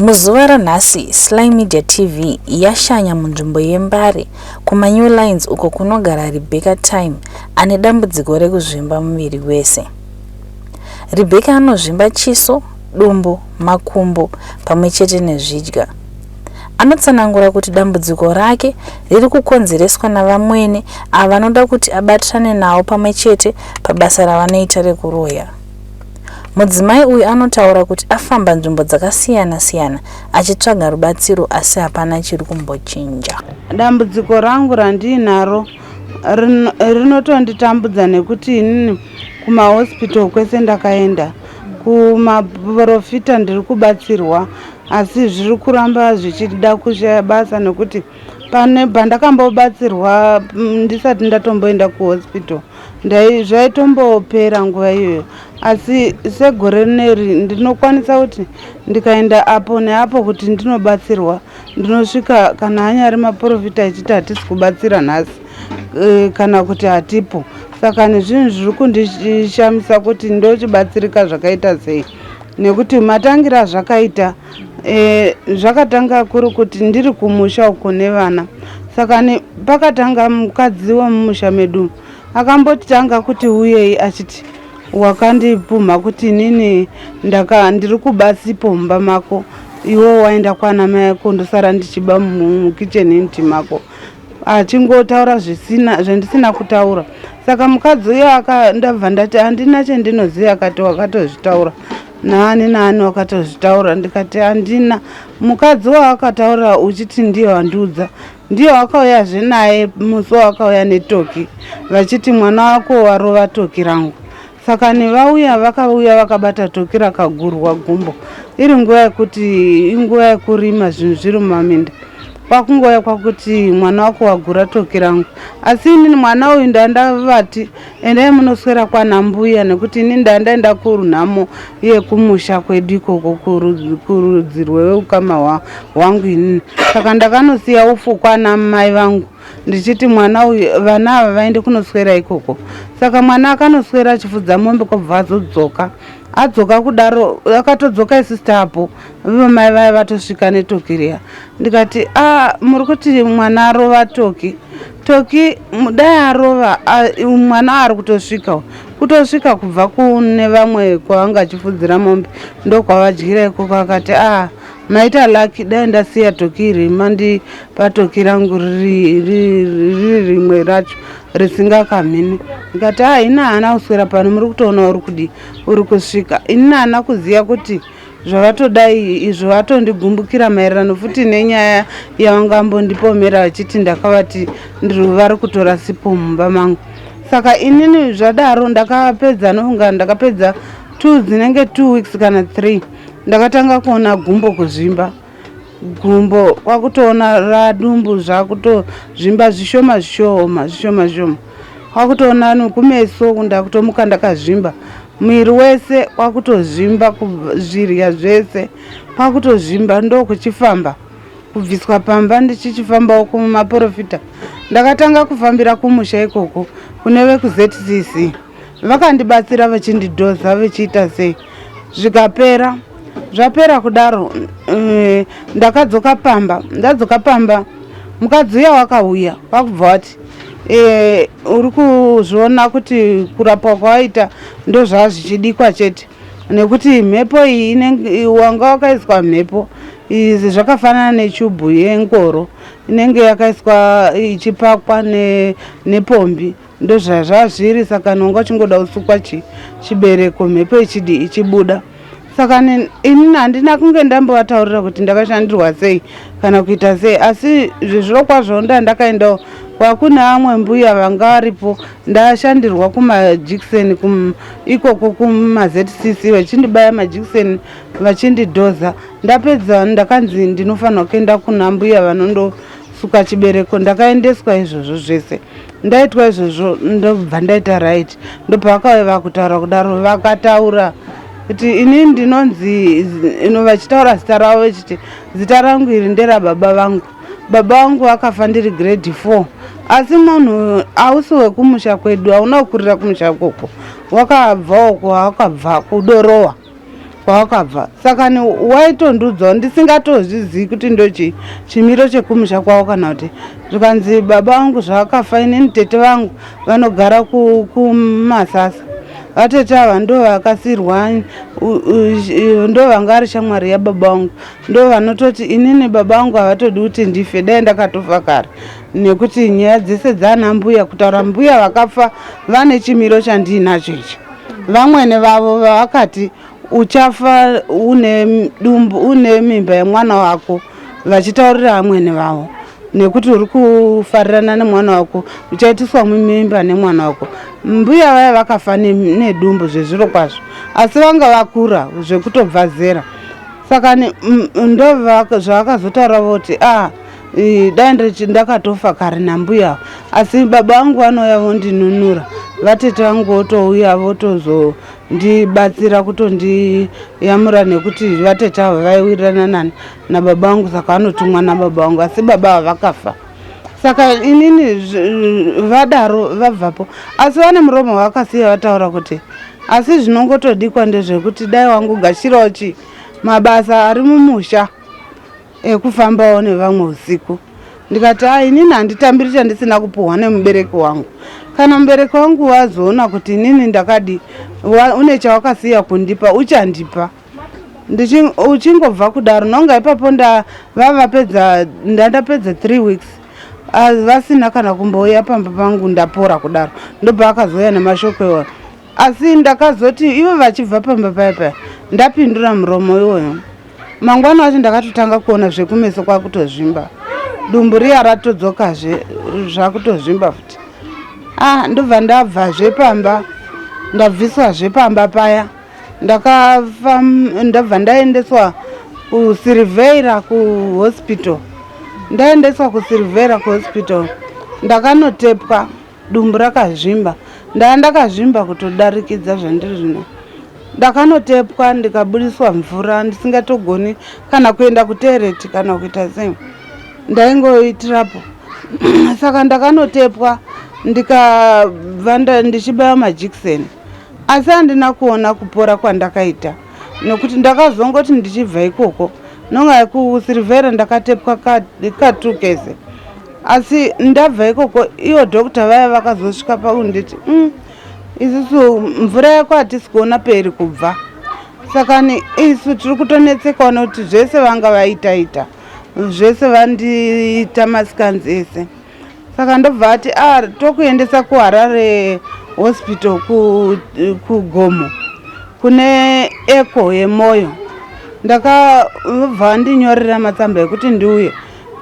Muzuva ranhasi, Sly Media TV yashanya munzvimbo yeMbare kumaNew Lines uko kunogara Rebecca Time ane dambudziko rekuzvimba muviri wese. Rebecca anozvimba chiso, dumbu, makumbo pamwe chete nezvidya. Anotsanangura kuti dambudziko rake riri kukonzereswa navamwene avo vanoda kuti abatirane navo pamwe chete pabasa ravanoita rekuroya. Mudzimai uyu anotaura kuti afamba nzvimbo dzakasiyana-siyana achitsvaga rubatsiro asi hapana chiri kumbochinja. Dambudziko rangu randiinaro rinotonditambudza nekuti inini kumahospital kwese ndakaenda, kumaporofita ndiri kubatsirwa asi zviri kuramba zvichida kushaya basa nekuti pane pandakambobatsirwa ndisati ndatomboenda kuhospital ndai zvaitombopera nguva iyoyo asi segore rineri ndinokwanisa kuti ndikaenda apo neapo kuti ndinobatsirwa ndinosvika kana anyari maporofita echiti hatisi kubatsira nhasi eh, kana kuti hatipo saka nezvinhu zviri kundishamisa kuti ndochibatsirika zvakaita sei nekuti matangira azvakaita e, zvakatanga kuri kuti ndiri kumusha uko nevana saka ne, pakatanga mukadzi wemumusha medu akambotanga kuti uyei achiti wakandipumha kuti inini ndaka ndiri kuba sipo mumba mako iwe waenda kwana mai ako ndosara ndichiba mukitchen unit mako achingotaura zvisina zvandisina kutaura saka mukadzi uyo ndabva ndati handina chendinoziva akati wakatozvitaura naani naani wakatozvitaura ndikati handina mukadzi waakataura uchiti ndiye wandiudza ndiye wakauyazve naye musi wawakauya netoki vachiti mwana wako warova toki rangu saka nevauya vakauya vakabata toki rakagurwa gumbo iri nguva yekuti inguva yekurima zvinhu zviri mumaminda kwakungouya kwakuti mwana wako wagura toki rangu asi inini mwana uyu ndandavati endai munoswera kwana mbuya nekuti ini ndandaenda kurunhamo yekumusha kwedu ikoko kurudzi rweukama hwangu inini saka ndakanosiya ufu kwana mai vangu ndichiti mwana uyu vana ava vaende kunoswera ikoko saka mwana akanoswera achifudza mombe kwabva azodzoka adzoka kudaro akatodzoka isusu tapo ivo mai vaya vatosvika netoki riya ndikati a ah, muri kuti mwana arova toki toki dai arova mwana ari kutosvika kutosvika kubva kune vamwe kwavanga achifudzira mombe ndokwavadyira ikoko akati a ah, maita lucky dai ndasiya toki iri mandipa toki rangu riri rimwe racho risingakamhini ndikati a ah, ini haana kuswera pano muri kutoona uri kudii uri kusvika ini haana kuziva kuti zvavatodai izvo vatondigumbukira maererano futi nenyaya yavangambondipomera vachiti ndakavati vari kutora sipo mumba mangu saka inini zvadaro ndakapedza nofunga ndakapedza two dzinenge two weeks kana three ndakatanga kuona gumbo kuzvimba gumbo kwakutoona radumbu zvakutozvimba zvishoma zvishoma zvishoma zvishoma kwakutoona nekumeso ndakutomuka ndakazvimba muviri wese kwakutozvimba zvirya zvese kwakutozvimba ndokuchifamba kubviswa pamba ndichichifambawo kumaporofita ndakatanga kufambira kumusha ikoko kune vekuzcc vakandibatsira vachindidhoza vechiita sei zvikapera zvapera kudaro eh, ndakadzoka pamba ndadzoka pamba mukadzi uya wakauya kwakubva wati eh, uri kuzviona kuti kurapwa kwawaita ndozvazvichidikwa chete nekuti mhepo iyi wanga wakaiswa mhepo izvi zvakafanana nechubhu yengoro inenge yakaiswa ichipakwa nepombi ndozvazvazviri saka nonga uchingoda kusukwa chi chibereko mhepo ichidi ichibuda saka inini handina kunge ndambovataurira kuti ndakashandirwa sei kana kuita sei asi zvezviro kwazvo nda ndakaendawo kwakune amwe mbuya vanga varipo ndashandirwa kumajikiseni kum, ikoko kumazcc vachindibaya majikiseni vachindidhoza ndapedza ndakanzi ndinofanirwa kuenda kuna mbuya vanondosuka chibereko ndakaendeswa izvozvo zvese Ndaitwa izvozvo ndobva ndaita right ndopavakauya vakutaura kudaro vakataura kuti ini ndinonzi ino vachitaura zita ravo vechiti zita rangu iri nderababa vangu baba vangu vakafa ndiri grade four asi munhu hausi wekumusha kwedu hauna kukurira kumusha ikoko wakabva uko wakabva kudorowa. Kwawakabva saka waitondiudzawo ndisingatozvizivi kuti ndochii chimiro chekumusha kwavo kana kuti zvikanzi baba vangu zvavakafa inini tete vangu vanogara kumasasa vatete ava ndo vakasirwa ndo vanga ari shamwari yababa vangu ndo vanototi inini baba vangu havatodi kuti ndife dai ndakatofa kare nekuti nyaya dzese dzaana mbuya kutaura mbuya vakafa vane chimiro chandiinacho ichi vamwene vavo vavakati uchafa une dumbu une mimba yemwana wako vachitaurira amwene vavo nekuti uri kufarirana nemwana wako uchaitiswa mimba nemwana wako mbuya vaya vakafa nedumbu zvezviro kwazvo asi vanga vakura zvekutobva zera saka ndo zvavakazotaura voti a ah, dai ndakatofa kare nambuya asi baba vangu vanouya vondinunura vatete vangu votouya votozondibatsira kutondiyamura nekuti vatete ava vaiwirirana nani nababa vangu saka vanotumwa nababa vangu asi baba ava vakafa saka inini vadaro vabvapo asi vane muromo vakasiya vataura kuti asi zvinongotodikwa ndezvekuti dai wangu gashirawo chii mabasa ari mumusha ekufambawo nevamwe usiku ndikati a inini handitambiri chandisina kupuhwa nemubereki wangu kana mubereki wangu wazoona kuti inini ndakadi une chawakasiya kundipa uchandipa uchingobva kudaro nonga ipapo ndavavapedza ndandapedza three weeks vasina kana kumbouya pamba pangu ndapora kudaro ndobva akazouya nemashoko iwayo asi ndakazoti ivo vachibva pamba paya paya ndapindura muromo iwoyo mangwana wacho ndakatotanga kuona zvekumeso kwakutozvimba dumbu riya ratodzokazve zvakutozvimba futi ah ndobva ndabvazve pamba ndabviswazve pamba paya ndakafa ndabva ndaendeswa kusiriveira kuhospital ndaendeswa kusiriveira kuhospital ndakanotepwa Dumbu rakazvimba. Ndanga ndakazvimba kutodarikidza zvandiri zvino. Ndakanotepwa ndikabudiswa mvura ndisingatogoni kana kuenda kutereti kana kuita sei. Ndaingoitirapo. Saka ndakanotepwa ndikabva ndichibaya majikiseni. Asi handina kuona kupora kwandakaita nekuti ndakazongoti ndichibva ikoko nonga kuSilveira ndakatepwa katu kese. Asi ndabva ikoko ivo doctor vaya vakazosvika pakunditi isusu mvura yako hatisi kuona peiri kubva saka isu tiri kutonetsekawo nekuti zvese vanga vaitaita zvese vandiita masikanzi ese saka ndobva ati ah, tokuendesa kuharare hospital kugomo kune eco yemoyo ndakabva ndinyorera matsamba ekuti ndiuye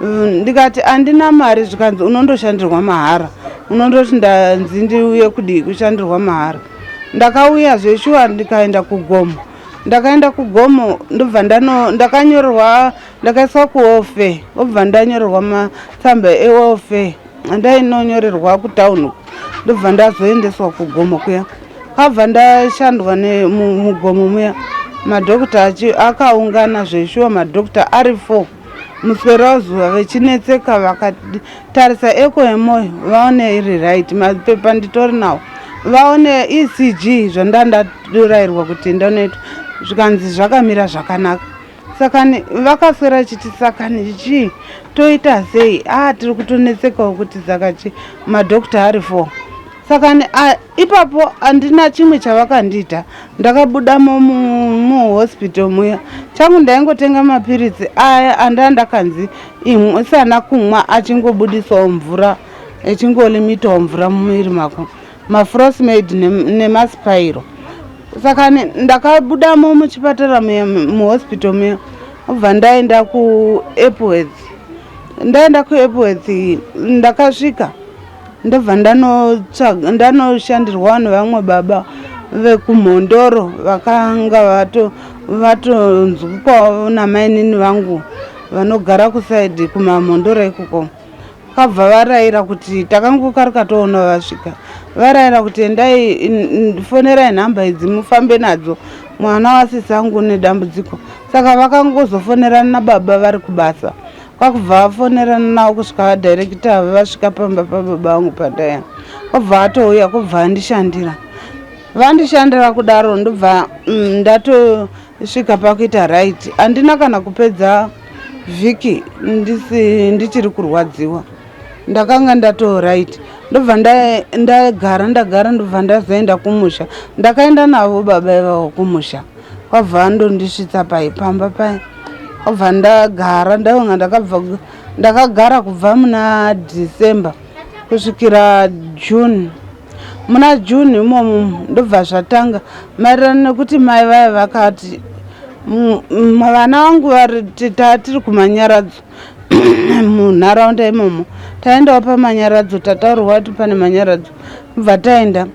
ndikati andina mari zvikanzi unondoshandirwa mahara unondoti ndanzi ndiuye kudii kushandirwa mahara ndakauya zveshuwa ndikaenda kugomo ndakaenda kugomo ndobva ndano ndakanyorerwa ndakaiswa kuofe obva ndanyorerwa matsamba eofe andainonyorerwa kutown uku ndobva ndazoendeswa kugomo kuya kabva ndashandwa mugomo muya madhokota akaungana zveshuwa madhokota ari four muswerazuva vechinetseka vakatarisa eko yemoyo vaone iri right mapepa nditori nawo vaone ecg zvandandarairwa kuti ndanoitwa zvikanzi zvakamira zvakanaka sakani vakaswera chiti sakani chii toita sei a ah, tiri kutonetsekawo kuti saka chi madhokta ari four saka ipapo handina chimwe chavakandiita ndakabudamo muhospital muya changu ndaingotenga mapiritsi aya andaa ndakanzi imwe sana kumwa achingobudisawo mvura echingolimitawo mvura mumuviri mako mafrosmade nemaspairo saka ndakabudamo muchipatara muya muhospital muya obva ndaenda kuepworth ndaenda kuepworth ndakasvika ndobva ndanotsvaga ndanoshandirwa nevamwe baba vekumhondoro vakanga vato vatonzwikwawo namainini vangu vanogara kusaidi kumamhondoro ikoko kabva varaira kuti takangokaruka toona vasvika varaira kuti endai fonerai nhamba idzi mufambe nadzo mwana wasisi angu une dambudziko saka vakangozofonerana nababa vari kubasa kwakubva vafonerana navo kusvika vadirector vasvika pamba pababa vangu pandaya kwabva atouya kwobva andishandira vandishandira kudaro ndobva mm, ndato Svika pakuita right handina kana kupedza vhiki ndisi ndichiri kurwadziwa ndakanga ndato right ndobva ndagara ndagara ndobva ndazoenda kumusha ndakaenda navo baba ivavo kumusha kwabva andondisvitsa pai pamba pai kwabva ndagara ndaonga ndakabva ndakagara kubva muna December kusvikira June muna June imomo ndobva zvatanga maererano nekuti mai vaya vakati vana vangu tiri kumanyaradzo munharaunda imomo taendawo pamanyaradzo tataurirwa kuti pane manyaradzo bva taenda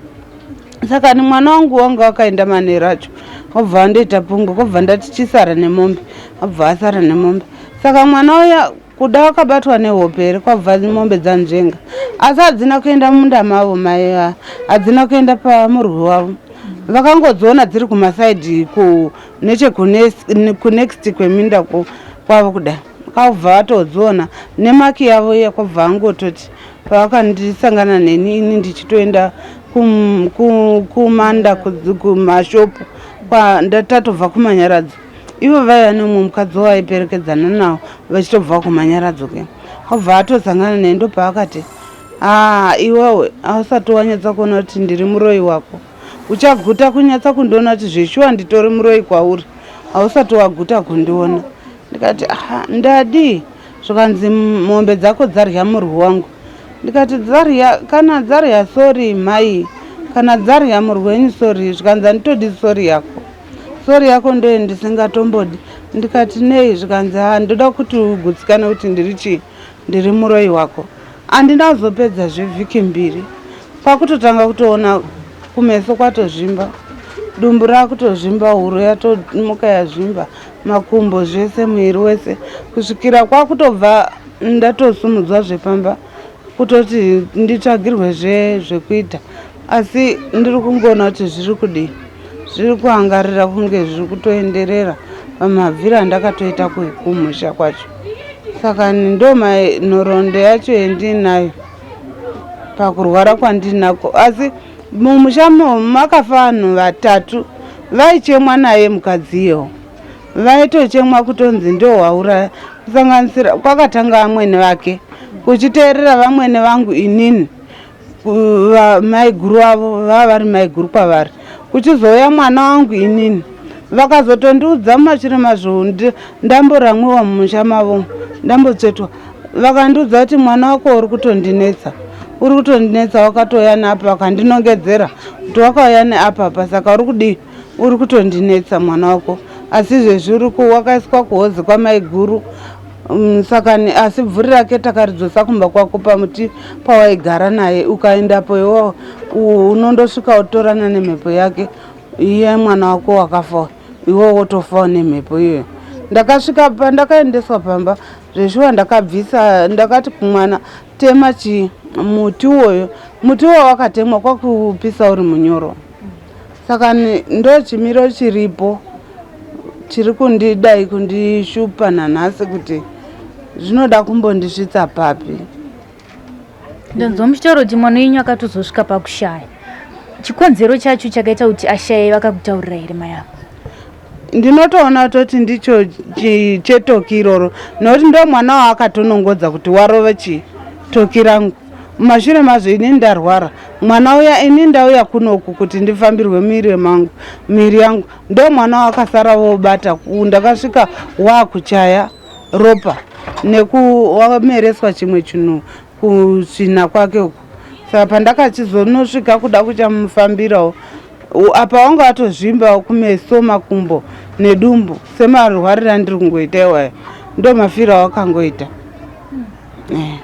saka ni mwana wangu wanga wakaenda manheru acho obva andoita pungwe kobva ndati chisara nemombe obva asara nemombe saka mwana uya Kuda wakabatwa nehope here kwabva mombe dzanzvenga asi hadzina kuenda mumunda mavo mai hadzina kuenda pamurwi wavo vakangodziona dziri kumasaidhi nechekunext kweminda kwavo kudai kwabva vatodziona nemaki yavo iya kwabva angototi pavakandisangana neni ini ndichitoenda kumanda kumashopu tatobva kumanyaradzo Ivo vaiva neumwe mukadzi wavaiperekedzana nawo vachitobva kumanyaradzo ke obva atosangana naye ndopaakati haa iwewe hausati wanyatsa kuona kuti ndiri muroyi wako uchaguta kunyatsa kundiona kuti zveshuwa nditori muroyi kwauri hausati waguta kundiona ndikati aha ndadii zvikanzi mombe dzako dzarya murwi wangu ndikati dzarya kana dzarya sori mhai kana dzarya murwi wenyu sori zvikanzi handitodi sori yako Sorry yako ndoye ndisingatombodi ndikati nei zvikanzi ha ndoda kuti ugutsikane kuti ndiri chii ndiri muroyi wako handina kuzopedza zvevhiki mbiri kwakutotanga kutoona kumeso kwatozvimba dumbu rakutozvimba huro yatomuka yazvimba makumbo zvese muviri wese kusvikira kwakutobva ndatosumudzwa zvepamba kutoti nditsvagirwe zve zvekuita asi ndiri kungoona kuti zviri kudii zviri kuangarira kunge zviri kutoenderera pamabviro andakatoita kumusha kwacho saka ndo nhoroondo yacho yendinayo pakurwara kwandinako asi mumusha mo makafa vanhu vatatu vaichemwa naye mukadzi iyewo vaitochemwa kutonzi ndowauraya kusanganisira kwakatanga vamwene vake kuchiteerera vamwene vangu inini maiguru avo vava vari maiguru kwavari kuchizouya mwana wangu inini vakazotondiudza mumashure mazvo ndamboramwiwa mumusha mavo ndambotsvetwa vakandiudza kuti mwana wako uri kutondinetsa uri kutondinetsa wakatouya neapa vakandinongedzera kuti wakauya neapapa saka uri kudii uri kutondinetsa mwana wako asi izvezvi uri wakaiswa kuhozi kwamaiguru mm, saka asi bvuri rake takaridzosa kumba kwako pamuti pawaigara naye ukaendapo iwo unondosvika wotorana nemhepo yake iye mwana wako wakafa iwe wotofawo nemhepo iyoyo ndakasvika pandakaendeswa pamba zveshuwa ndakabvisa ndakati kumwana tema chii muti uwoyo muti uwo wakatemwa kwakupisa uri munyoro Saka ndochimiro chiripo chiri kundidai kundishupa nanhasi kuti zvinoda kumbondisvitsa papi. Ndonzwa muchitaura kuti mwana wenyu akatozosvika pakushaya. Chikonzero chacho chakaita kuti ashaye vakakutaurira here mai ava? Ndinotoona toti ndicho chetoki iroro nokuti ndo mwana waakatonongodza kuti warova chii toki rangu. Mumashure mazvo ini ndarwara mwana uya ini ndauya kunoku kuti ndifambirwe miri mangu miri yangu ndo mwana wakasara vobata ndakasvika wakuchaya ropa nekuwamereswa chimwe chinhu kusvina kwake uku saka pandakachizonosvika kuda kuchamufambirawo apa wanga watozvimba kumeso makumbo nedumbu semarwarira ndiri kungoita iwaya ndo mafiro awakangoita Eh.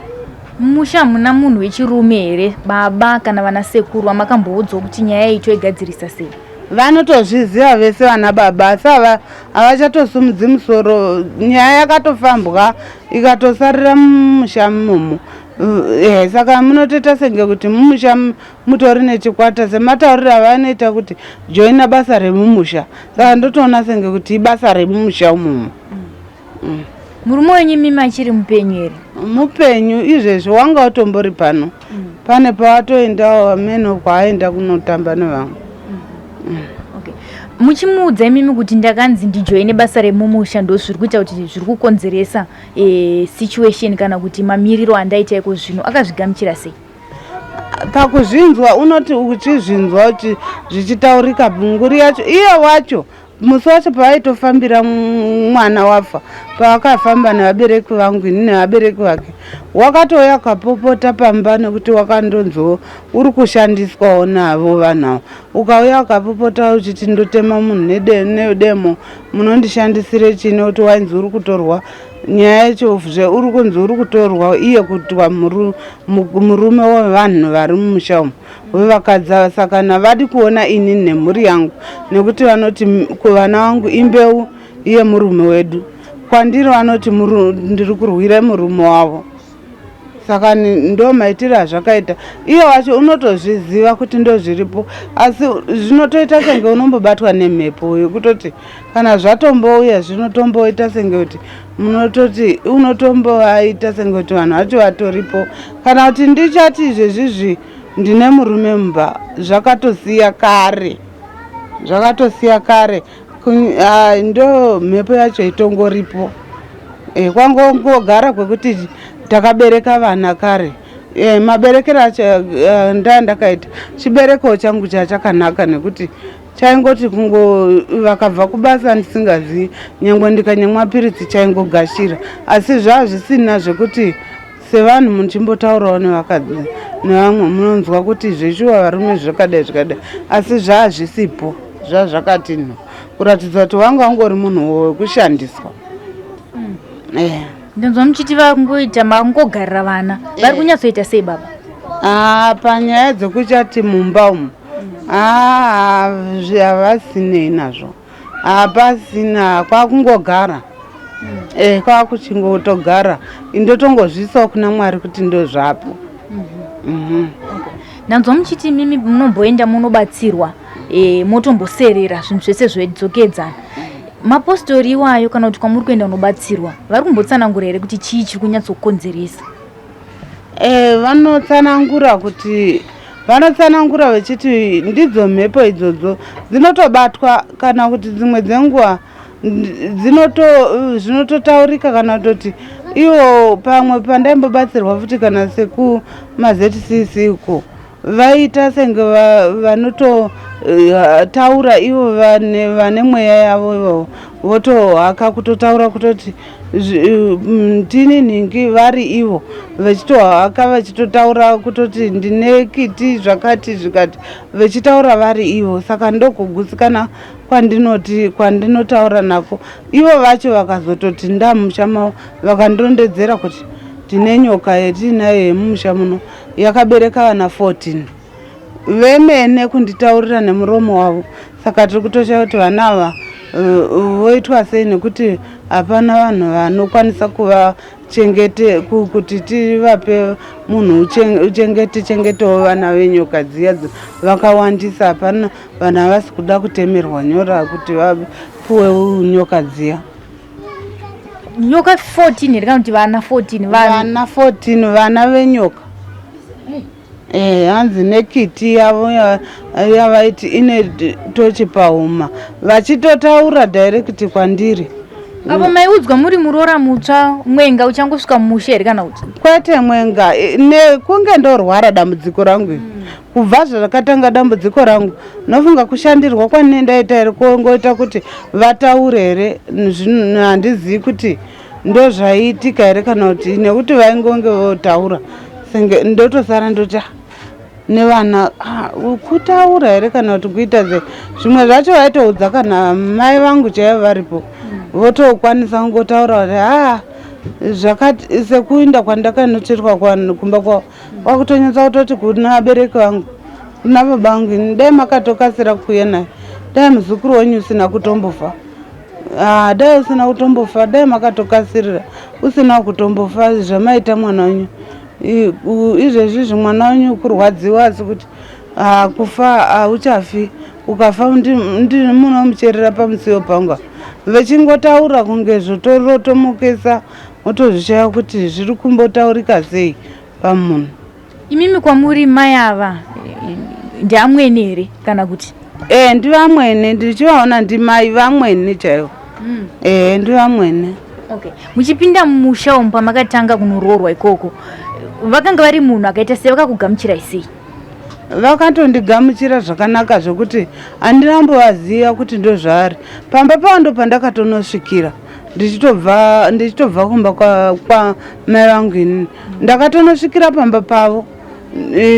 Mumusha hamuna munhu wechirume here baba kana vana sekuru vamakamboudzwa kuti nyaya iyi toigadzirisa sei? Vanotozviziva vese vana baba asi havachatosumudzi musoro. Nyaya yakatofambwa ikatosarira mumusha mumu. Eh, saka munotoita senge kuti mumusha mutori nechikwata sematauriro avanoita kuti joina basa remumusha. Saka ndotoona senge kuti ibasa remumusha umumu. Mm. Murume wenyu imimi achiri mupenyu here? Mupenyu izvezvi wanga utombori pano. Mm. Pane pawatoendawo ameno kwaaenda kunotamba nevamwe. Mm. Mm. Okay. Muchimuudza imimi kuti ndakanzi ndijoine basa remumusha ndozviri kuita kuti zviri kukonzeresa e, situation kana kuti mamiriro andaita iko zvino akazvigamuchira sei? Pakuzvinzwa unoti uchizvinzwa kuti zvichitaurika nguri yacho iye wacho musi wacho pavaitofambira mwana wafa paakafamba nevabereki vangu ini nevabereki vake wakatouya akapopota pamba nekuti wakandonziwo uri kushandiswawo navo vanhu ava ukauya ukapopota uchiti ndotema munhu nedemo munondishandisire chii nekuti wainzi uri kutorwa nyaya yacho zve uri kunzi uri kutorwa iye kutwa murume wevanhu vari mumusha umu wevakadzi ava saka navadi kuona ini nemhuri yangu nekuti vanoti kuvana vangu imbeu yemurume wedu kwandiri vanoti ndiri kurwira murume wavo saka ndo maitiro azvakaita iye wacho unotozviziva kuti ndozviripo asi zvinotoita senge unombobatwa nemhepo yekutoti kana zvatombouya zvinotomboita senge kuti munototi unotomboaita senge kuti vanhu vacho vatoripo kana kuti ndichati izvezvizvi ndine murume mumba zvakatosiya kare zvakatosiya kare ndo mhepo yacho itongoripo e, kwangongogara kwekuti takabereka vana kare e, maberekero acho e, ndaa ndakaita chibereko changu chachakanaka nekuti chaingoti kungo vakabva kubasa ndisingazivi nyangwe ndikanyamwa piritsi chaingogashira asi zvaa zvisina zvekuti sevanhu muchimbotaurawo nevakadzi nevamwe munonzwa kuti zveshuwa varume zvakadai zvakadai asi zvaa zvisipo zvaa zvakati no kuratidza kuti wanga ungori munhu wekushandiswa mm. eh. Ndinzwa muchiti vakungoita makungogarira vana vari kunyatsoita sei baba? Ah, panyaya dzekuchati mumba umu ah, havasinei nazvo hapasina kwakungogara eh, kwakuchingotogara indotongozviisawo kuna Mwari kuti ndozvapo. Mhm. Ndanzwa muchiti mimi munomboenda munobatsirwa e, motomboserera zvinhu zvese zvodzokedzana. Mapostori iwayo kana kuti kwamuri kuenda unobatsirwa vari kumbotsanangura here kuti chii chiri kunyatsokonzeresa? Eh, vanotsanangura kuti vanotsanangura vechiti ndidzo mhepo idzodzo dzinotobatwa kana kuti dzimwe dzenguva dzinoto zvinototaurika kana kutoti ivo pamwe pandaimbobatsirwa futi kana sekumaZCC uko Vaita senge vanototaura eh, ivo vane mweya yavo ivovo votohaka kutotaura kutoti ndini nhingi vari ivo vechitohaka vechitotaura kutoti ndine kiti zvakati zvikati vechitaura vari ivo saka ndokugutsikana kwandinoti kwandinotaura nako ivo vacho vakazototi ndamusha mavo vakandondedzera kuti tine nyoka yetiinayo yemumusha muno yakabereka vana 14 vemene kunditaurira nemuromo wavo saka tiri kutoshaya kuti vana ava eh, voitwa sei nekuti hapana vanhu vanokwanisa kuvachengete kuti tivape munhu uchengete chengetewo vana venyoka dziya vakawandisa hapana vanhu havasi kuda kutemerwa nyora kuti vapuwe nyoka dziya nyoka 14 here kana kuti vana 14 vana 14 vana venyoka eh hanzi nekiti yavo yavaiti ine tochi pahuma vachitotaura direct kwandiri apo maiudzwa muri muroora mutsva mwenga uchangosvika mumusha here kana kuti kwete mwenga nekunge ndorwara dambudziko rangu iri mm. Kubva zvakatanga dambudziko rangu nofunga kushandirwa kwandine ndaita here kongoita kuti vataure here handizivi kuti ndozvaiitika here kana kuti nekuti vaingonge votaura senge ndotosara ndoti ah, nevana ah, kutaura here kana kuti kuita sei zvimwe zvacho vaitoudza kana mai vangu chaivo varipo votokwanisa kungotaura kuti haa ah, zvakati sekuinda kwandakanocherwa kumba kwavo Wakutonyatsa kutoti kuna vabereki vangu kuna baba vangu ini dai makatokasira kuuya naye dai muzukuru wenyu usina kutombofa ah, dai usina kutombofa dai makatokasirira usina kutombofa zvamaita mwana wenyu izvezvi izvi mwana wenyu kurwadziwa asi kuti ah, kufa hauchafi ukafa munomucherera pamusiwo pangu vechingotaura kunge zvotorotomokesa Motozvishaya kuti zviri kumbotaurika sei pamunhu. Imimi kwamuri mai ava ndiamwene here kana kuti? E ndivamwene, ndichivaona ndimai vamwene chaivo. E ndivamwene. Okay, muchipinda mumusha umu pamakatanga kunoroorwa ikoko, vakanga vari munhu akaita sei? Vakakugamuchirai sei? Vakatondigamuchira zvakanaka zvekuti handinambovaziva kuti ndozvaari. Pamba pavo ndo pandakatonosvikira ndichitobva ndichitobva kumba kwamai vangu inini. Ndakatonosvikira pamba pavo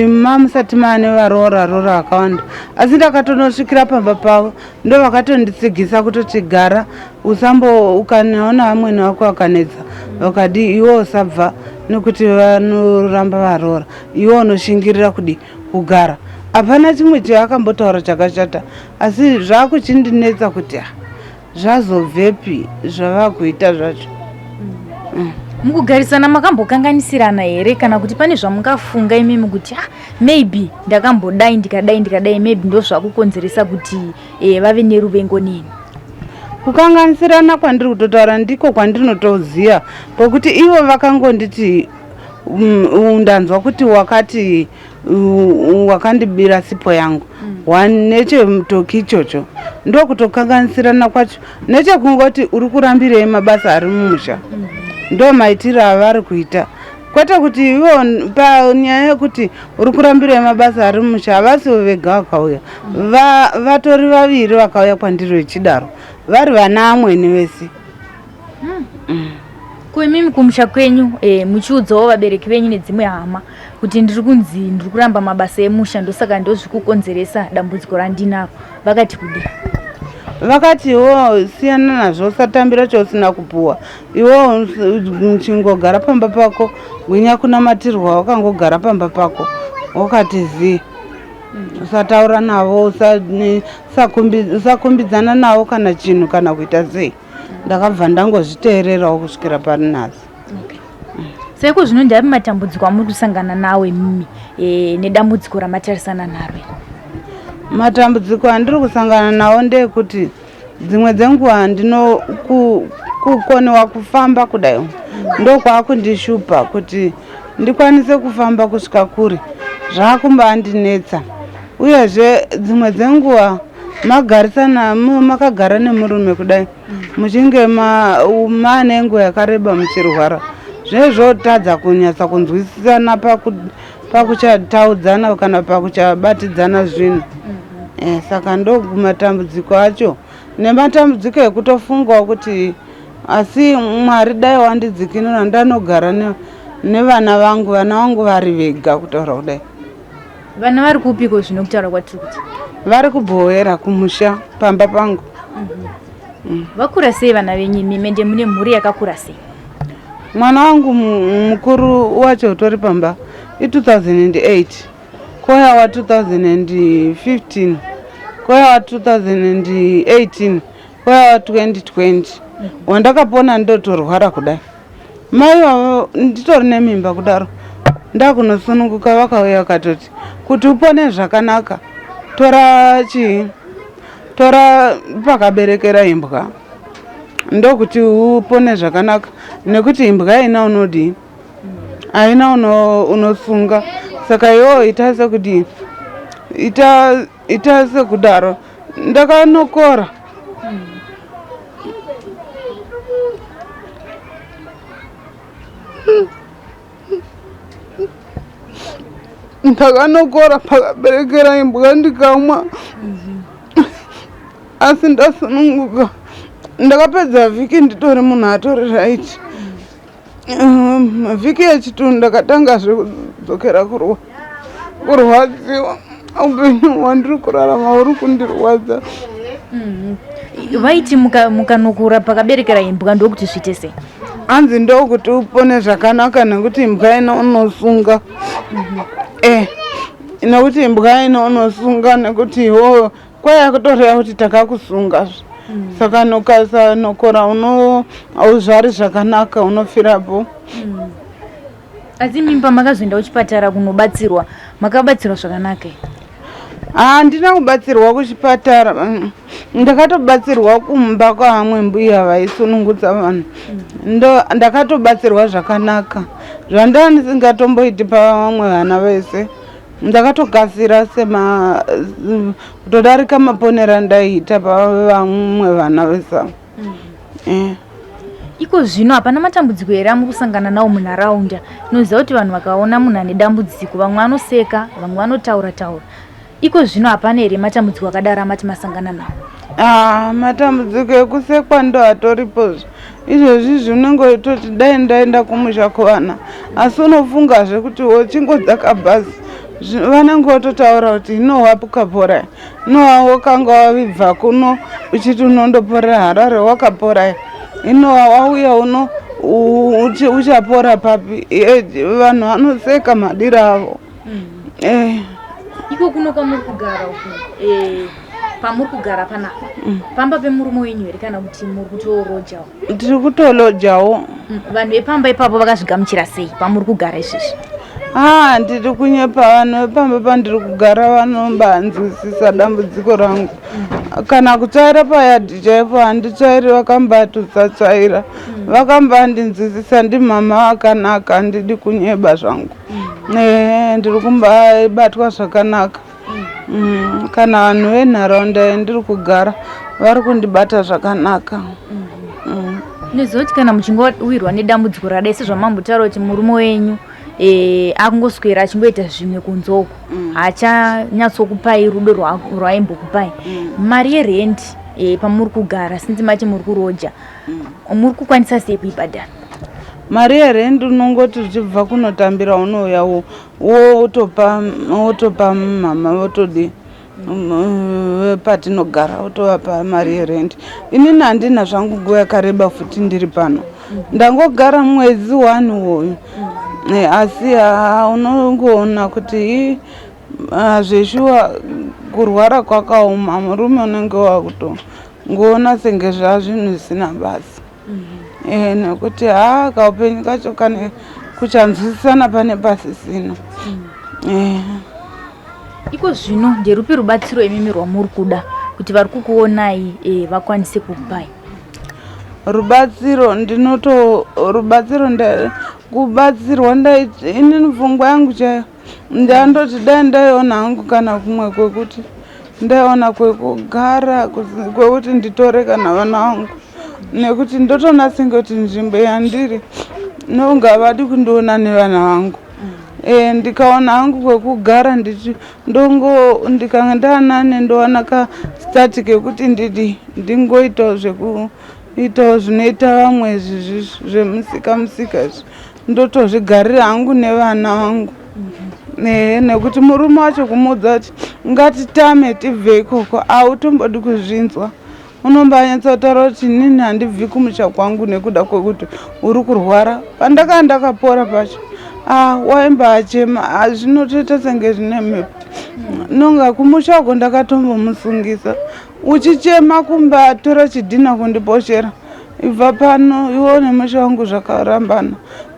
mamusati maane varoora roora vakawanda, asi ndakatonosvikira pamba pavo, ndo vakatonditsigisa kutoti gara, usambo ukanaona vamwene vako vakanetsa vakadi, iwe usabva nekuti vanoramba varoora, iwe unoshingirira kudi kugara. Hapana chimwe chaakambotaura chakashata, asi zvakuchindinetsa kuti ah, zvazobvepi zvava kuita zvacho. Mukugarisana makambokanganisirana here, kana kuti pane zvamungafunga imimi kuti ah, maybe ndakambodai ndikadai ndikadai, maybe ndo zvakukonzeresa kuti vave neruvengo neni? Kukanganisirana kwandiri kutotaura ndiko kwandinotoziva, pokuti ivo vakangonditi ndanzwa kuti wakati wakandibira sipo yangu. One nechemutoki ichocho ndokutokanganisirana kwacho, nechekungoti uri kurambirei mabasa ari mumusha. Ndo maitiro avari kuita, kwete kuti ivo panyaya yekuti uri kurambirei mabasa ari mumusha. Havasi vega vakauya, vatori vaviri vakauya kwandiri vechidaro, vari vana amweni vese. Ko imimi kumusha kwenyu muchiudzawo vabereki venyu nedzimwe hama kuti ndiri kunzi ndiri kuramba mabasa emusha, ndosaka ndozvikukonzeresa dambudziko randinaro, vakati kudii? Vakati iwo siyana nazvo, usatambira chausina kupuwa, iwo chingogara pamba pako, gwinya kunamatirwa, wakangogara pamba pako wakati zii, usataura navo, usakumbidzana navo kana chinhu kana kuita sei. Ndakabva ndangozviteererawo kusvikira pari nhasi. Seko zvino ndiapi matambudziko amuri kusangana nawo imimi nedambudziko ramatarisana naro iri? Matambudziko andiri kusangana nawo ndeyekuti dzimwe dzenguva ndino kukoniwa kufamba kudai, ndokwakundishupa kuti ndikwanise kufamba kusvika kure, zvakumbandinetsa. Uyezve dzimwe dzenguva magarisana makagara nemurume kudai, muchinge maane nguva yakareba muchirwara, zvinenge zvotadza kunyatsa kunzwisisana pakuchataudzana kana pakuchabatidzana zvinhu. Saka ndo matambudziko acho, nematambudziko ekutofungawo kuti asi Mwari dai wandidzikinura ndanogara nevana vangu, vana vangu vari vega kutaura kudai. Vana vari kupiko zvino kutaura kwatiri kuti? Vari kubhowera kumusha pamba pangu. Vakura sei vana venyu imimi, ende mune mhuri yakakura sei? Mwana wangu mukuru wacho utori pamba i2008, koya wa 2015, koya wa 2018, koya wa 2020 wandakapona ndotorwara kudai. Mai vavo nditori nemimba kudaro, ndakunosununguka, vakauya vakatoti kuti upone zvakanaka tora chii, tora pakaberekera imbwa, ndokuti upone zvakanaka, nekuti imbwa haina unodii, haina unosunga, saka iwewo ita sekudii, ita sekudaro. Ndakanokora ndakanokora pakaberekera imbwa ndikamwa, asi ndasununguka. Ndakapedza vhiki nditori munhu atori right. Vhiki yechitu ndakatangazve kudzokera kurwadziwa. Upenyu hwandiri kurarama huri kundirwadza. Vaiti mukanokura pakaberekera imbwa ndokuti zviite sei? Hanzi ndokuti upone zvakanaka nekuti imbwa ino unosunga. Nekuti imbwa ino unosunga, nekuti iwowo kwaya kutoreva kuti takakusunga, saka nokasanokora uno hauzvari zvakanaka, unofirapo. Asi mimba makazoenda kuchipatara kunobatsirwa, makabatsirwa zvakanaka here? Handina kubatsirwa kuchipatara. Ndakatobatsirwa kumba kwavamwe mbuya vaisunungudza vanhu, ndo ndakatobatsirwa zvakanaka zvandanga ndisingatomboiti pavamwe vana vese. Ndakatokasira sema kutodarika maponero andaiita pavamwe vana vesa. Mm. Iko zvino hapana matambudziko here amuri kusangana nawo munharaunda? Tinoziva kuti vanhu vakaona munhu ane dambudziko vamwe vanoseka, vamwe vanotaura taura. Iko zvino hapana here matambudziko akadaro amati masangana nawo? Ah, matambudziko ekusekwa ndo atoripo izvezvi izvi unenge uchitoti dai ndaenda kumusha kuvana asi unofungazve kuti wochingodzaka bhazi vanenge vototaura kuti hino wakapora inowa wakanga wavibva kuno uchiti unondoporera harare wakapora inowa wauya uno uchapora papi vanhu vanoseka madiro avo mm. Iko kuno kwamuri kugara uku pamuri kugara panapa pamba pemurume wenyu here kana kuti muri kutorojawo? Tiri kutolojawo. Vanhu vepamba ipapo vakazvigamuchira sei pamuri kugara izvezvi? Ah, ndiri kunyepa vanhu vepamba pandiri kugara vanombanzwisisa dambudziko rangu. Kana kutsvaira payadhi chaipo handitsvairi vakambatutsatsvaira. Vakambandinzwisisa ndimama vakanaka handidi kunyeba zvangu. Ehe, ndiri kumbabatwa zvakanaka. Kana vanhu venharaunda yandiri kugara vari kundibata zvakanaka. Ndinoziva kuti kana muchingowirwa nedambudziko rakadai sezvamambotaura kuti murume wenyu akungoswera achingoita zvimwe kunze uko haachanyatsokupai rudo rwaaimbokupai. Mari yerendi pamuri kugara since mati muri kuroja muri kukwanisa sei kuibhadhara? Mari yerendi unongoti uchibva kunotambira unouya wotopa wotopa mama votodii patinogara wotovapa mari yerendi. Inini handina zvangu nguva yakareba futi ndiri pano, ndangogara mwedzi one uyu, asi haa unongoona kuti zveshuwa kurwara kwakaoma. Murume unenge wakutongoona senge zvazvinhu zvisina basa. Nekuti haa kaupenyu kacho kane kuchanzwisisana pane pasisina. Iko zvino nderupi rubatsiro imimi rwamuri kuda kuti vari kukuonai vakwanise kukupai? Rubatsiro ndinoto rubatsiro kubatsirwa inini pfungwa yangu chaiyo ndandoti dai ndaiona hangu kana kumwe kwekuti ndaiona kwekugara kwekuti nditore kana vana vangu nekuti ndotoona senge kuti nzvimbo yandiri nonga vadi kundiona nevana vangu. Ndikaona hangu kwekugara ndichi ndongo ndikanga ndaanane ndowana kastart kekuti ndidi ndingoitawo zvekuitawo zvinoita vamwe izvi zvemusika musika izvi ndotozvigarira hangu nevana vangu. Nekuti murume wacho kumuudza kuti ngatitame tibve ikoko hautombodi kuzvinzwa. Unombanyatsotaura kuti inini handibvi kumusha kwangu nekuda kwekuti uri kurwara. Pandakanga ndakapora pacho waimbachema zvinotoita senge zvine mhepo. Nonga kumusha uko ndakatombomusungisa uchichema kumbatora chidhina kundiposhera. Ibva pano iwe nemusha wangu zvakarambana.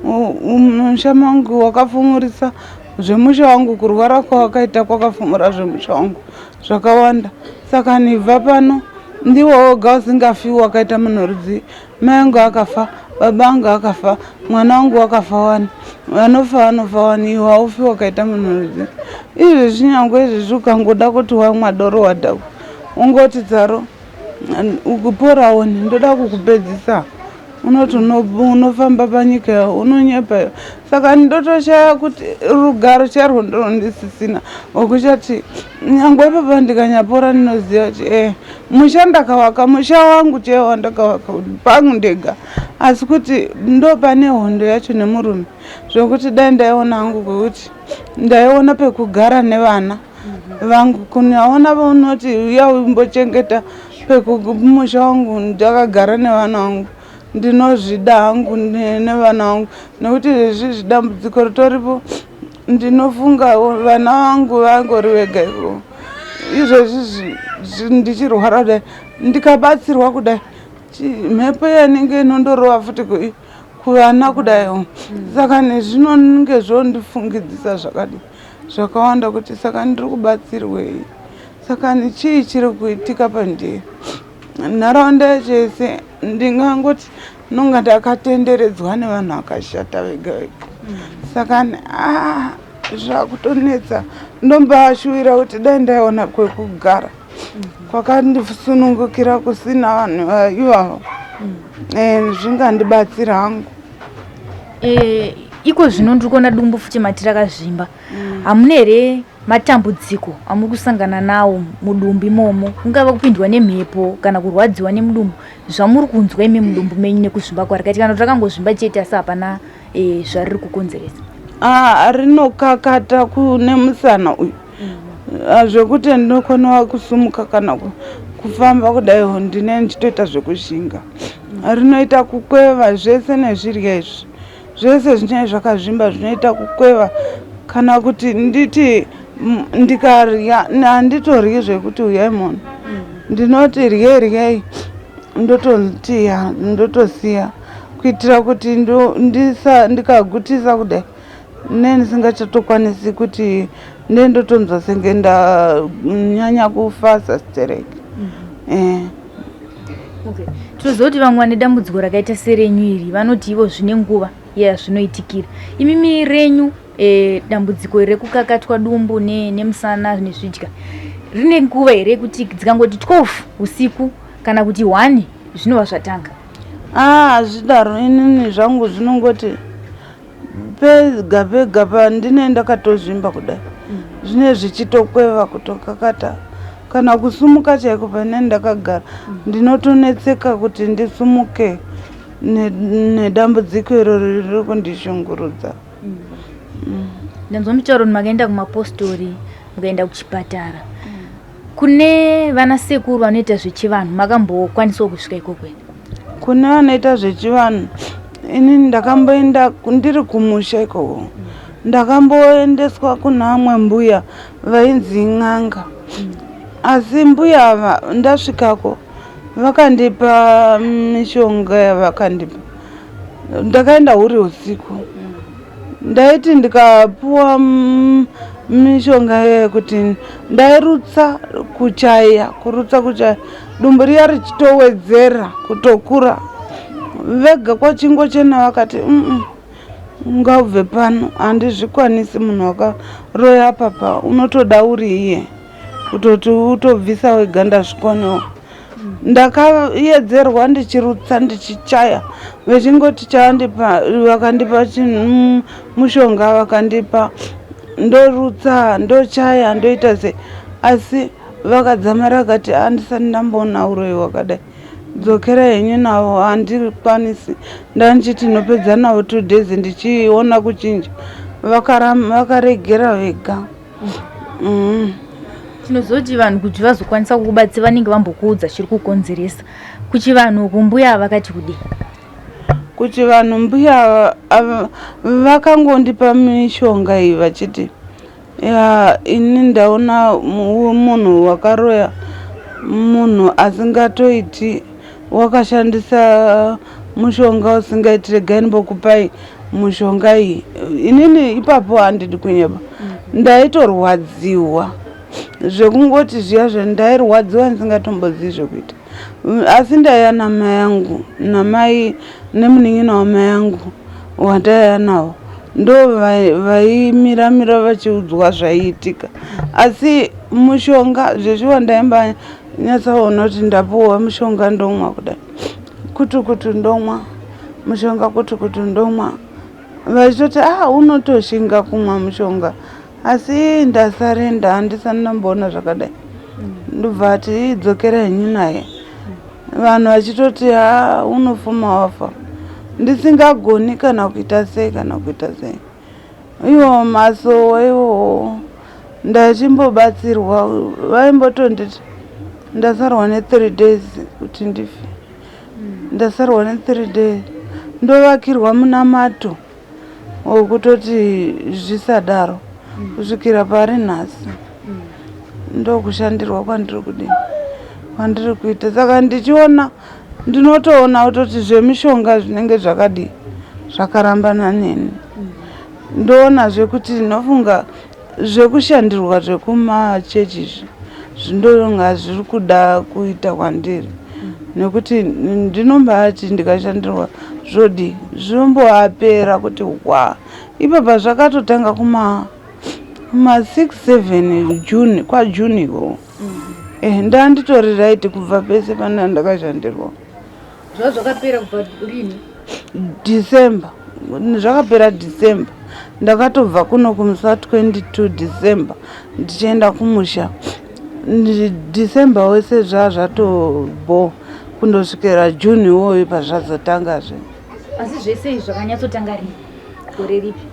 Musha mangu wakafumurisa zvemusha wangu kurwara kwawakaita kwakafumura zvemusha wangu zvakawanda. Saka nibva pano ndiwe woga usingafi wakaita munhu rudzii. Mai angu akafa, baba angu akafa, mwana wangu wakafa wani. Vanofa vanofa wani iwe haufi wakaita munhu rudzii. Izvezvi nyangwe izvezvi ukangoda kuti wamwa doro wadhakwa ungoti tsaro ukuporawo ndoda kukupedzisa unoti unofamba panyika unonyepa. Saka ndotoshaya kuti rugaro chairwo ndorondisisina wekuchati nyangwe ipapa ndikanyapora ndinoziva kuti musha ndakavaka musha wangu chaiwo wandakavaka pangu ndega asi kuti ndopane hondo yacho nemurume zvekuti dai ndaiona hangu kwekuti ndaiona pekugara nevana vangu kunaona unoti uya umbochengeta pekumusha wangu ndakagara nevana vangu ndinozvida hangu nevana vangu nekuti izvezvi dambudziko ritoripo ndinofunga vana vangu vangori vega ikoko izvezvi ndichirwara kudai ndikabatsirwa kudai mhepo yanenge inondorova futi kuvana kudai saka nezvinonge zvondifungidzisa zvakadii zvakawanda kuti saka ndiri kubatsirwei saka chii chiri kuitika pandiri nharaunda yacho yese ndingangoti nonga ndakatenderedzwa nevanhu vakashata vega vega saka Zvakutonetsa, ndombaashuwira kuti dai ndaiona kwekugara kwakandisunungukira kusina vanhu ivavo. Zvingandibatsira hangu. Iko zvino ndiri kuona dumbu futi mati rakazvimba. Hamuna here matambudziko amuri kusangana nawo mudumbu imomo, kungava kupindwa nemhepo kana kurwadziwa nemudumbu, zvamuri kunzwa imi mudumbu menyu nekuzvimba kwarakaita, kana kuti rakangozvimba chete asi hapana zvariri kukonzeresa? Ah, rinokakata kune musana uyu. Ah, zvekuti ndinokonewa kusumuka kana kufamba kudai, ndine ndichitoita zvekushinga. Rinoita kukweva zvese nezvirya izvi, zvese zvinenge zvakazvimba zvinoita kukweva, kana kuti nditi ndikarya, handitoryi zvekuti uyai munhu, ndinoti ryei ryei, ndototi ya, ndotosiya kuitira kuti ndikagutisa kudai ne ndisingachatokwanisi kuti nde ndotonzwa senge ndanyanya kufasa stereki. Okay. Tinoziva kuti vamwe vane dambudziko rakaita serenyu iri vanoti ivo zvine nguva yazvinoitikira. Imimi renyu dambudziko iri rekukakatwa dumbu nemusana nezvidya rine nguva here yekuti dzikangoti 12 usiku kana kuti 1 zvinova zvatanga? Ah, hazvidaro. Inini zvangu zvinongoti pega pega pandine ndakatozvimba kudai, zvine zvichitokweva, kutokakata, kana kusumuka chaiko pane ndakagara ndinotonetseka kuti ndisumuke nedambudziko iroro riri kundishungurudza. Ndanzwa mutauro kuti makaenda kumapostori, mukaenda kuchipatara, kune vana sekuru vanoita zvechivanhu. Makambokwanisawo kusvika ikoko here? Kune vanoita zvechivanhu, inini ndakamboenda ndiri kumusha ikoko. Ndakamboendeswa kuna amwe mbuya vainzi n'anga, asi mbuya ava ndasvikako vakandipa mishonga yavakandipa. Ndakaenda huri usiku, ndaiti ndikapuwa mishonga yekuti ndairutsa kuchaya, kurutsa kuchaya, dumbu riya richitowedzera kutokura. Vega kwachingochena vakati, Ngaubve pano, handizvikwanisi. Munhu wakaroya papa unotoda uri iye kutoti utobvisa wega, ndazvikonewa." Ndakayedzerwa ndichirutsa ndichichaya, vechingoti chavandipa, vakandipa mushonga, vakandipa, ndorutsa, ndochaya, ndoita sei, asi vakadzamara vakati, "Handisati ndamboona uroyi hwakadai, dzokera henyu navo, handikwanisi." Ndandichiti ndinopedza navo 2 days ndichiona kuchinja, vakaregera vega. Tinoziva kuti vanhu kuti vazokwanisa kukubatsira vanenge vambokuudza chiri kukonzeresa. Kuchivanhu uku mbuya vakati kudii? Kuchivanhu mbuya vakangondipa mishonga iyi vachiti, "Ya, ini ndaona munhu wakaroya munhu asingatoiti, wakashandisa mushonga usingaiti, regai ndimbokupai mushonga iyi." Inini ipapo handidi kunyeba, ndaitorwadziwa zvekungoti zviya zvendairwadziwa ndisingatombozivi zvekuita. Asi ndaiya namai angu, namai nemunin'ina wamai angu wandaiya nawo, ndo vaimiramira vachiudzwa zvaiitika. Asi mushonga zveshuwa ndaimba nyatsaona kuti ndapuwa mushonga, ndomwa kudai, kutu kutu ndomwa mushonga, kutu kutu ndomwa, vachitoti, "A, unotoshinga kumwa mushonga." Asi ndasarenda, handisati ndamboona zvakadai. Ndobva ati, "Idzokera henyu naye." Vanhu vachitoti, "Ha, unofuma wafa." Ndisingagoni kana kuita sei, kana kuita sei. Iwo masowe iwowo ndachimbobatsirwa, vaimbotonditi ndasarwa ne3 days kuti ndife, ndasarwa ne3 days, ndovakirwa munamato wekutoti zvisadaro kusvikira pari nhasi. Ndokushandirwa kwandiri kudini, kwandiri kuita. Saka ndichiona, ndinotoona kutoti zvemishonga zvinenge zvakadii, zvakarambana neni. Ndoonazve kuti ndinofunga zvekushandirwa zvekumachechi izvi zvindonga zviri kuda kuita kwandiri, nekuti ndinombati ndikashandirwa zvodi, zvinomboapera kuti hwa. Ipapa zvakatotanga kuma Ma 6 7 June kwaJune ikoko. Eh, ndanditori right kubva pese pana ndakashandirwa. Zvava zvakapera kubva rini? December. Zvakapera December. Ndakatobva kuno kumusi wa 22 December ndichienda kumusha. December wese zvaa zvatobho kundosvikira June iwoyo pazvazotangazve. Asi zvese izvi zvakanyatsotanga rini? Gore ripi?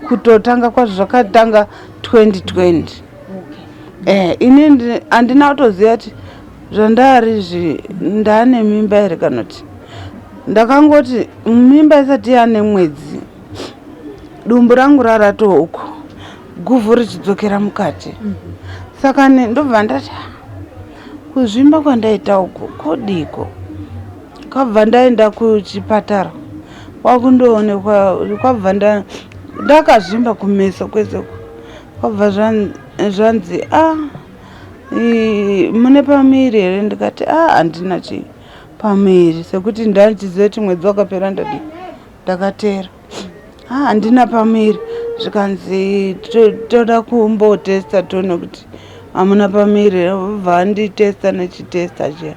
Kutotanga kwazvo zvakatanga 2020. Okay. Eh, ini handina kutoziva kuti zvandari izvi ndaane mimba here kana kuti ndakangoti mimba isati yaane mwedzi dumbu rangu raratoo uko guvhu richidzokera mukati mhm. saka ndobva ndati kuzvimba kwandaita uku kodiko kwabva ndaenda kuchipatara kwakundoonekwa kwabva ndakazvimba kumeso kwese kwabva zvanzi a ah, mune pamiri here ndikati a ah, handina chii pamiri sekuti ndandichiziva kuti mwedzi wakapera ndadi ndakateera ah, handina pamiri zvikanzi toda kumbotesta tione kuti hamuna pamiri bva anditesta nechitesta chiya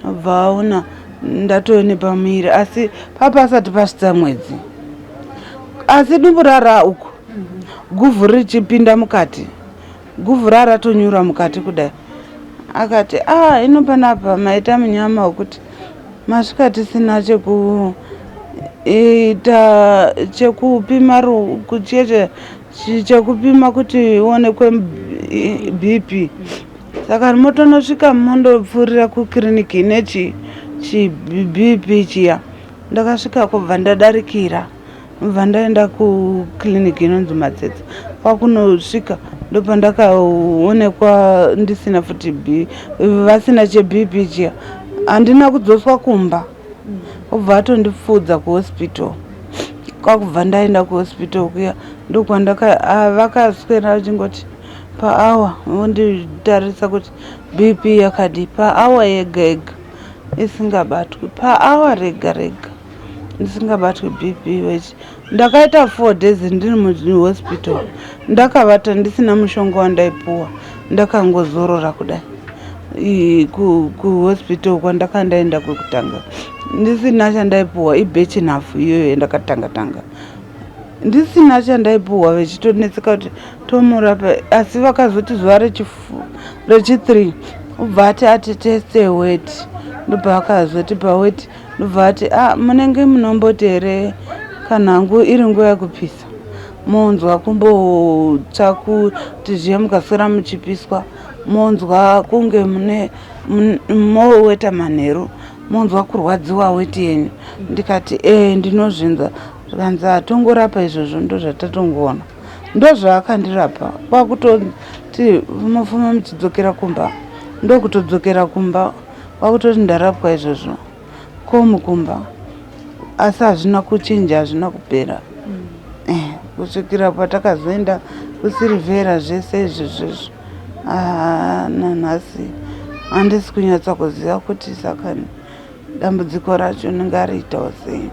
bva aona ndatove nepamiri asi papasati pasvitsa mwedzi asi dumbu rara uku guvhu richipinda mukati guvhu raratonyura mukati kudai akati a ah, ino panapa maita munyama wekuti masvika tisina chekuita chekupima kucheche chekupima kuti ionekwe bp saka motonosvika mondopfuurira kukiriniki ine chibp chiya ndakasvika kubva ndadarikira Ndobva ndaenda kuclinic inonzi Matsetse kwakunosvika ndopandakaonekwa ndisina futi B vasina cheBP chiya handina kudzoswa kumba obva atondipfuudza kuhospital kwakubva ndaenda kuhospital kuya ndokwandaka ah, vakaswera vachingoti paawa vonditarisa kuti bp yakadii paawa yega yega isingabatwi paawa rega rega ndisingabatwi bp vechi ndakaita four days ndiri muhospital ndakavata ndisina mushonga wandaipuwa ndakangozorora kudai kuhospital kwandaka ndaenda kwekutanga ndisina chandaipuwa ibechi nhafu iyoyo yandakatanga tanga ndisina chandaipuwa vechitonetseka kuti tomurapa asi vakazoti zuva rechithree ubva ati atiteste weti ndobva akazoti paweti ndobva ati a ah, munenge munomboti here kana hangu iri nguva yekupisa monzwa kumbotsva kuti zviya mukaswera muchipiswa monzwa kunge mune moweta manheru monzwa kurwadziwa weti yenyu ndikati ee ndinozvinzwa zvikanzi hatongorapa izvozvo ndozvatatongoona ndozvaakandirapa kwakutoti mofuma muchidzokera kumba ndokutodzokera kumba kwakutoti ndarapwa izvozvo komukumba asi hazvina kuchinja hazvina kupera mm. eh, kusvikira patakazoenda kusirivhera zvese izvozvozvo ah, nanhasi handisi kunyatsa kuziva kuti saka dambudziko racho ndingariitawo sei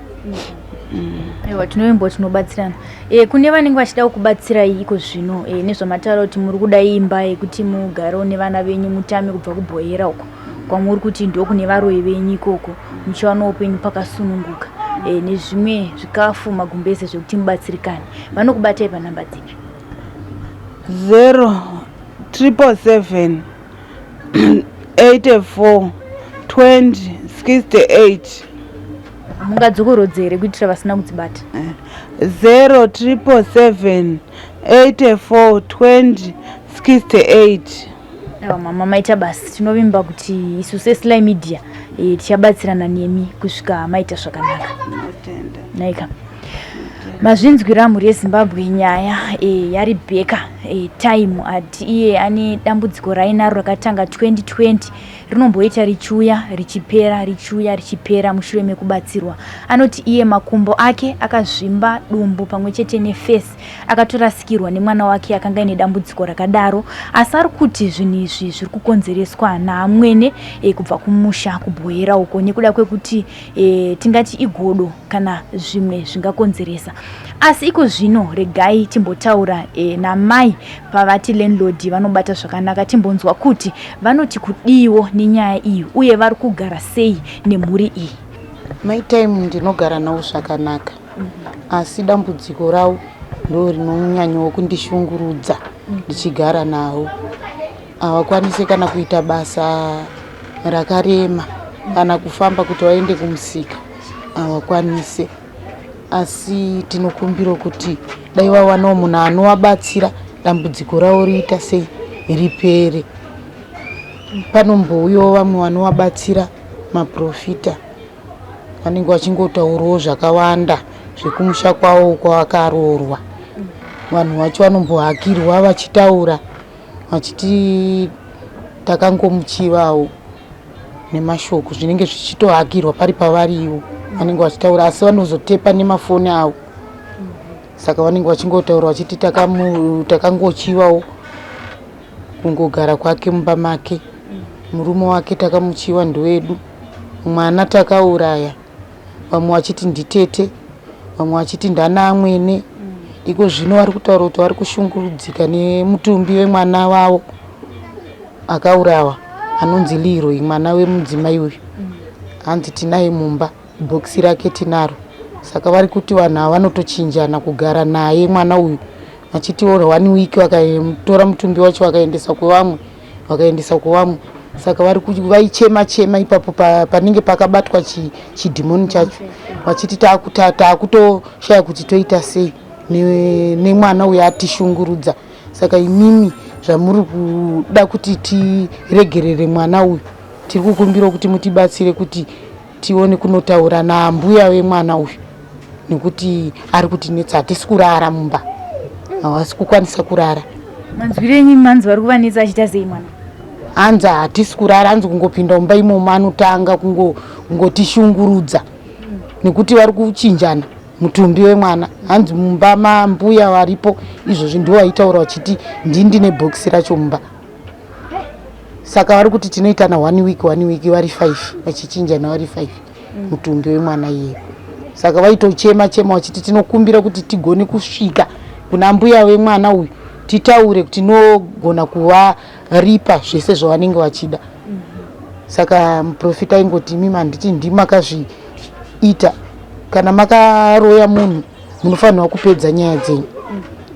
mm. aiwa tinovimba tinobatsirana e, kune vanenge vachida kukubatsirai iko zvino e, nezvamataura kuti muri kuda imba yekuti mugarewo nevana venyu mutame kubva kubhoyera uko kwamuri kuti ndokune varoyi venyu ikoko muchiwanawo penyu pakasununguka e, nezvimwe zvikafu magumbeze zvekuti mubatsirikane vanokubatai panhamba dzipi 0 777 84 20 68 mungadzokorodze here kuitira vasina kudzibata 0 777 84 20 68 Aiwa mama maita basa tinovimba kuti isu sesly media e, tichabatsirana nemi kusvika maita zvakanaka naika mazvinzwira mhuri yezimbabwe nyaya e, yarebheka e, time ati iye ane dambudziko rainaro rakatanga 2020 rinomboita richiuya richipera richiuya richipera mushure mekubatsirwa anoti iye makumbo ake akazvimba dumbu pamwe chete nefesi akatorasikirwa nemwana wake akanga aine dambudziko rakadaro asi ari kuti zvinhu izvi zviri kukonzereswa naamwene e, kubva kumusha kubhoyera uko nekuda kwekuti e, tingati igodo kana zvimwe zvingakonzeresa. Asi iko zvino regai timbotaura e, namai pavati landlord vanobata zvakanaka, timbonzwa kuti vanoti kudiiwo nenyaya iyi uye vari kugara sei nemhuri iyi. Mai Time ndinogara navo zvakanaka asi dambudziko ravo ndo rinonyanyawo kundishungurudza ndichigara navo. Havakwanise kana kuita basa rakarema kana kufamba kuti vaende kumusika havakwanise. Asi tinokumbira kuti dai vawanawo munhu anovabatsira dambudziko ravo riita sei ripere. Panombouyawo vamwe vanovabatsira maprofita vanenge vachingotaurawo zvakawanda zvekumusha kwavo kwavakaroorwa. Vanhu vacho vanombohakirwa vachitaura vachiti takangomuchivawo nemashoko zvinenge zvichitohakirwa pari pavariwo vanenge vachitaura asi vanozotepa nemafoni avo saka vanenge vachingotaura vachiti takangochivawo kungogara kwake mumba make murume wake takamuchiva ndowedu mwana takauraya vamwe vachiti nditete vamwe vachiti ndana amwene iko zvino vari kutaura kuti vari kushungurudzika nemutumbi wemwana wavo akaurawa anonzi Leroy mwana wemudzimai uyu hanzi tinaye mumba bhokisi rake tinaro saka vari kuti vanhu ava vanotochinjana kugara naye mwana uyu vachiti one week vakatora mutumbi wacho vakaendesa kwevamwe vakaendesa kuvamwe saka vari vaichema chema ipapo panenge pakabatwa chidhimoni chacho vachiti taakutoshaya kuti toita sei nemwana uyo atishungurudza saka imimi zvamuri kuda kuti tiregerere mwana uyu tiri kukumbira kuti mutibatsire kuti tione kunotaura naambuya vemwana uyu nekuti ari kutinetsa hatisi kurara mumba havasi kukwanisa kurara. Manzwiro enyu manzi vari kuvanetsa achiita sei mwana? Hanzi hatisi kurara, hanzi kungopinda mumba imomo anotanga kungotishungurudza nekuti vari kuchinjana mutumbi wemwana. Hanzi mumba mambuya varipo izvozvi ndivo vaitaura vachiti ndini ndine bhokisi racho mumba. Saka vari kuti tinoitana one week one week vari five vachichinjana vari five mutumbi wemwana iyeyo. Saka vaitochema chema vachiti tinokumbira kuti tigone kusvika kuna mbuya vemwana uyu titaure kuti tinogona kuvaripa zvese zvavanenge vachida. Saka muprofita aingoti imimi handiti ndimi makazviita, kana makaroya munhu munofanirwa kupedza nyaya dzenyu.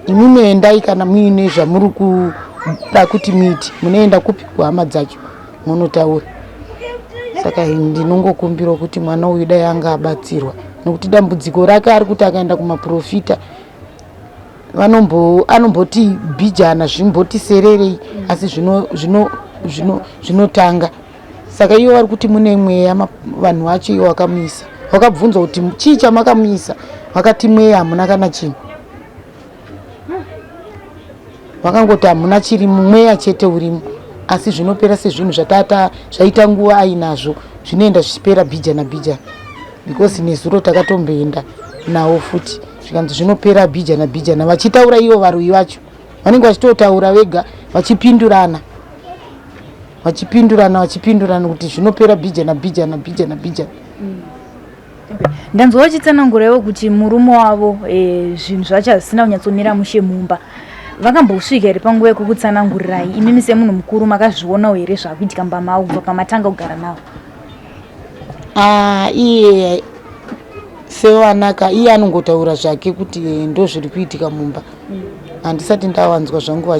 Imimi endai kana muine zvamuri kuda kuti muite, munoenda kupi kuhama dzacho munotaura. Saka ndinongokumbirawo kuti mwana uyu dai anga abatsirwa nekuti dambudziko rake ari kuti akaenda kumaprofita anomboti bhijana zvimboti sererei asi zvinotanga. Saka ivo vari kuti mune mweya vanhu vacho ivo vakamuisa vakabvunzwa kuti chii chamakamuisa vakati mweya hamuna kana chinhu vakangoti hamuna chiri mweya chete urimo asi zvinopera sezvinhu zvatata zvaita nguva ainazvo zvinoenda zvichipera bhijana bhijana because nezuro takatomboenda nawo futi zvikanzi zvinopera bhijana bhijana vachitaura ivo varoyi vacho vanenge vachitotaura vega vachipindurana vachipindurana vachipindurana kuti zvinopera bhijana bhijana bhijana bhijana. Ndanzwa vachitsanangura ivo kuti murume wavo zvinhu zvacho hazvisina kunyatsomira mushe mumba. Vakambosvika here panguva yekukutsanangurirai imimi semunhu mukuru makazvionawo here zvakuitika mumba mavo kubva pamatanga kugara navo? Iye sevanaka iye anongotaura zvake kuti ndo zviri kuitika mumba. Handisati ndawanzwa zvangu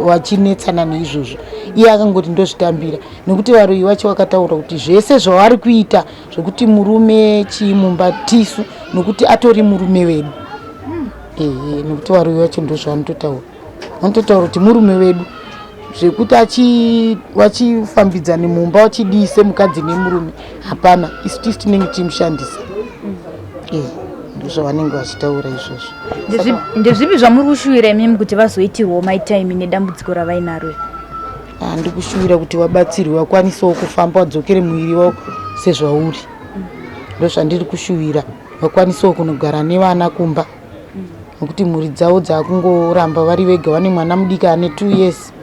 vachinetsana neizvozvo. Iye akangoti ndozvitambira nekuti varoyi vacho vakataura kuti zvese zvavari kuita zvekuti murume chii mumba tisu nekuti atori murume wedu. Ehe, nekuti varoyi vacho ndozvavanototaura, vanototaura kuti murume wedu zvekuti vachifambidzane mumba vachidii semukadzi nemurume hapana, isu tisu tinenge tichimushandisa. Ndozvavanenge vachitaura izvozvo. Ndezvipi zvamuri kushuwira imimi kuti vazoitirwawo Mai Time nedambudziko ravainaro? Ndikushuwira kuti vabatsirwe vakwanisewo kufamba vadzokere muviri wavo sezvauri. Ndozvandiri kushuwira, vakwanisewo kunogara nevana kumba nekuti mhuri dzavo dzakungoramba vari vega, vane mwana mudiki ane 2 years.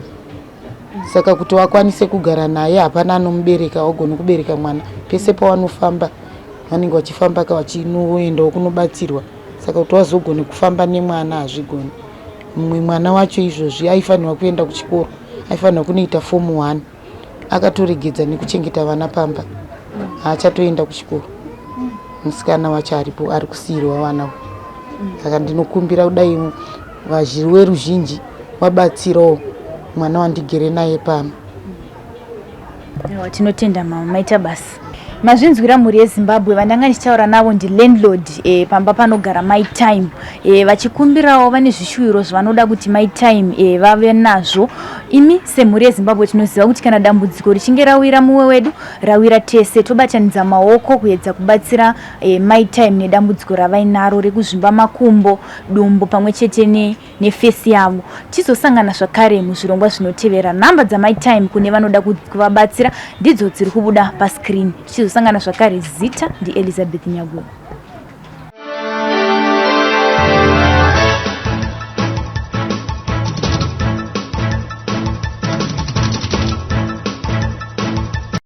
Saka kuti vakwanise kugara naye hapana anomubereka, wagone kubereka mwana. Pese pavanofamba vanenge vachifamba ka vachinoendawo kunobatsirwa. Saka kuti wazogone kufamba nemwana hazvigoni. Mumwe mwana wacho izvozvi aifanirwa kuenda kuchikoro, aifanirwa kunoita fomu 1, akatoregedza nekuchengeta vana pamba, haachatoenda kuchikoro. Musikana wacho aripo ari kusiirwa vana. Saka ndinokumbira kudai weruzhinji wabatsirawo mwana wandigere naye pano. Aiwa, tinotenda mama, maita basa. Mazvinzwira mhuri yeZimbabwe, vandanga ndichitaura navo ndilandlord pamba panogara Mai Time, vachikumbirawo vane zvishuwiro zvavanoda kuti Mai Time vave nazvo. Imi semhuri yeZimbabwe tinoziva kuti kana dambudziko richinge rawira mumwe wedu, rawira tese. Tobatanidza maoko kuedza kubatsira Mai Time nedambudziko ravainaro rekuzvimba makumbo, dumbu pamwe chete nefesi yavo. Tizosangana zvakare muzvirongwa zvinotevera. Nhamba dzaMai Time kune vanoda kuvabatsira ndidzo dziri kubuda pascreen. Tichizosangana zvakare, zita ndiElizabeth Nyaguo.